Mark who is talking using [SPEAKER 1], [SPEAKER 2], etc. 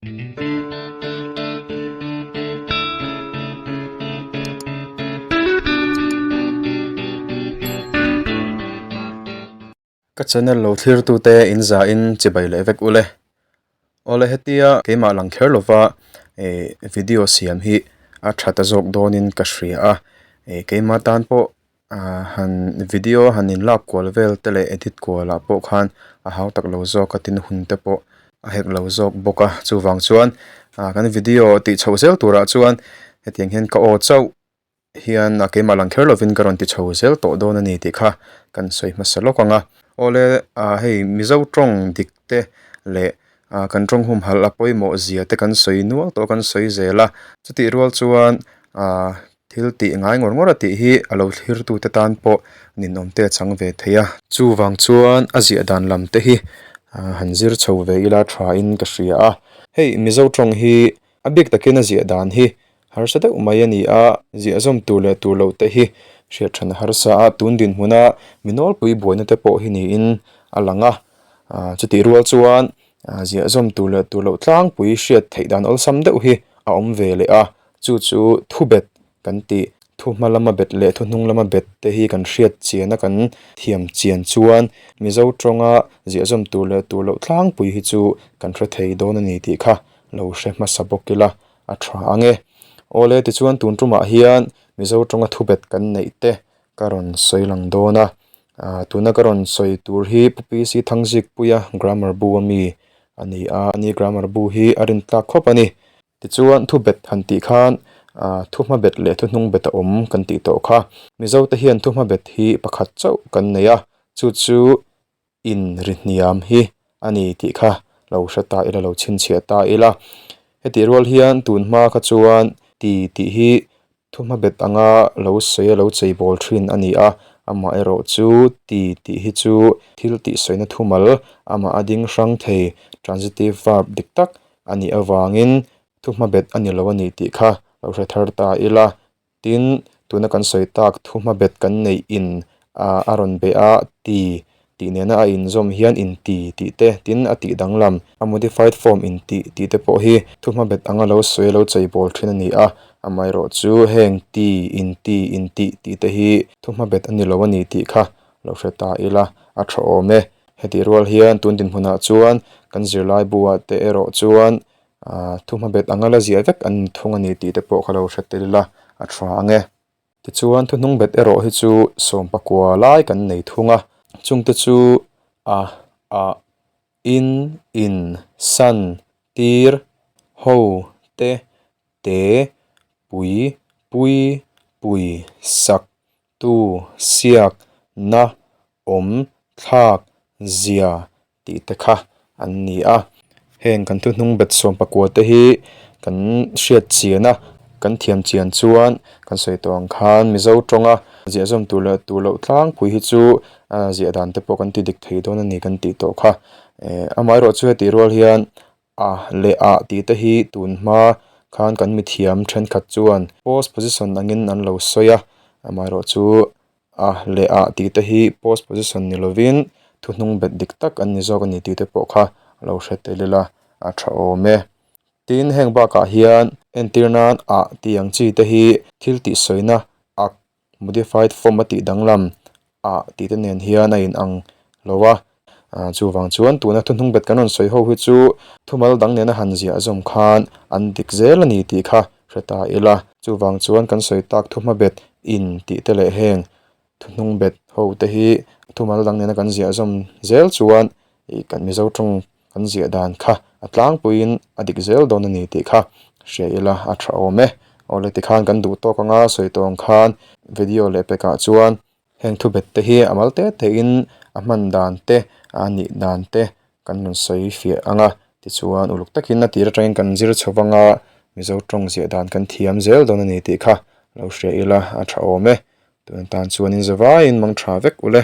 [SPEAKER 1] Ka channel lo thlir tute in za in chibai leh vek ule. Awle hetia keimah lang kher lova eh video siam hi a tha ta zawk dawnin ka hria a eh keimah tan pawh ah han video han in lak kual vel te leh edit kual ah pawh khan a hau tak lo zawk a tin hun te pawh a hek lo zawk bawk a chuvang chuan ah kan video tih chhoh zel turah chuan hetiang hian ka aw chauh hian a keimah lang kher lovin ka rawn ti chho zel tawh dawn a ni tih kha kan sawi hmasa lawk ang a awle ah hei mizo tawng dik te leh ah kan tawng humhalh a pawimawh zia te kan sawi nual tawh a kan sawi zel a chutih rual chuan ah thil tih ngai ngawr ngawr a tih hi a lo thlir tu te tan pawh ninawm te a chang ve thei a chuvang chuan a ziah dan lam te hi ah han zir chho ve ila tha in ka hria a hei mizo tawng hi a bik takin a ziah dan hi harsa deuh mai a ni a ziah zawm tur leh tur loh te hi hriat than a harsa a tun dinhmuna mi nawlpui buaina te pawh hi niin a lang a ah chutih rual chuan ah ziah zawm tur leh tur loh tlangpui hriat theih dan awlsam deuh hi a awm ve leh a. Chu chu thu bet kan tih, thu hma lama bet leh thu hnung lama bet te hi kan hriat chian a kan thiam chian chuan Mizo tawnga ziahzawm tur leh tur loh tlangpui hi chu kan hre thei dawn a ni tih kha lo hre hmasa bawk ila a tha ang e. Awle tichuan tun tumah hian Mizo tawnga thu bet kan neih te ka rawn sawi lang dawn a, ah tuna ka rawn sawi tur hi Pu PC Thangzikpuia grammar bu ami a ni a, ani grammar bu hi a rintlak khawp a ni. Tichuan, thu bet han tih khan thu hma bet leh thu hnung bet a awm kan tih tawh kha. Mizote hian thu hma bet hi pakhat chauh kan nei a, chu chu in ri hniam hi a ni tih kha lo hre ta ila, lo chhinchhiah ta ila. Hetih rual hian tun hma kha chuan ti tih hi Thu hmabet anga lo sawi a lo chei bawl thin a ni a, amaherawh chu ti tih hi chu thil tih sawina thumal amah a ding hrang thei, transitive verb, dik tak a nih avangin thu hmabet a ni lo a ni tih kha lo hre thar ta ila. Tin, tuna kan sawi tak thu hmabet kan neih in a rawn beh a, ti tih nena a inzawm hian inti tih te, tin a tih danglam, a modified form inti tih te pawh hi thuhmabet anga lo sawi a lo chei bawl thin a ni a, amaherawh chu heng ti, inti, intih tih te hi thuhmabet a ni lo a ni tih kha lo hre ta ila a tha awm e. Hetih rual hian tun dinhmunah chuan kan zirlai buah te erawh chuan ah thuhmabet anga la ziah vek an ni thung a ni tih te pawh kha lo hre tel ila a tha ang e. Tichuan thuhnung bet erawh hi chu sawmpakua lai kan nei thung a, chungte chu a, a, in, in, san, tir, ho, te, te, pui, pui, pui, sak, tu, siak, na, awm, thlak, zia tih te kha an ni a. Heng kan thuhnung bet sawmpakua te hi kan hriat chian a, kan thiam chian chuan kan sawi tawh ang khan Mizo tawnga ziahzawm tur leh tur loh tlangpui hi chu ziah dan te pawh kan ti dik thei dawn a ni kan tih tawh kha. Eh amaherawh chu hetih rual hian a leh ah tih te hi tun hma khan kan mithiam thenkhat chuan post position angin an lo sawi a, amaherawh chu A leh ah tih te hi post position ni lovin thuhnung bet dik tak an ni zawk a ni tih te pawh kha lo hre tel ila a tha awm e. Tin, heng bakah hian entir nan ah tih ang chi te hi thil tih sawina ak modified form a tih danglam ah tih te nen hian a inang lo a. Chuvang chuan tuna thuhnung bet kan rawn sawi ho hi chu thumal dang nena han ziah zawm khan an dik zel a ni tih kha hre ta ila. Chuvang chuan kan sawi tak thuhma bet in tih te leh heng thuhnung bet ho te hi thumal dang nena kan ziah zawm zel chuan ih kan Mizo tawng kan ziah dan kha a tlangpuiin a dik zel dawn a ni tih kha hria ila a tha awm e. Awle tikhan kan duh tawk anga sawi tawh ang khan video leh pekah chuan Heng thu bet te hi a mal te te in a hman dan te a nih dan te kan rawn sawi fiah ang a tichuan uluk takin a tir atangin kan zir chho vang a Mizo tawng ziah dan kan thiam zel dawn a ni tih kha lo hria ila a tha awm e tun tan chuan in zavaiin mang tha vek ule.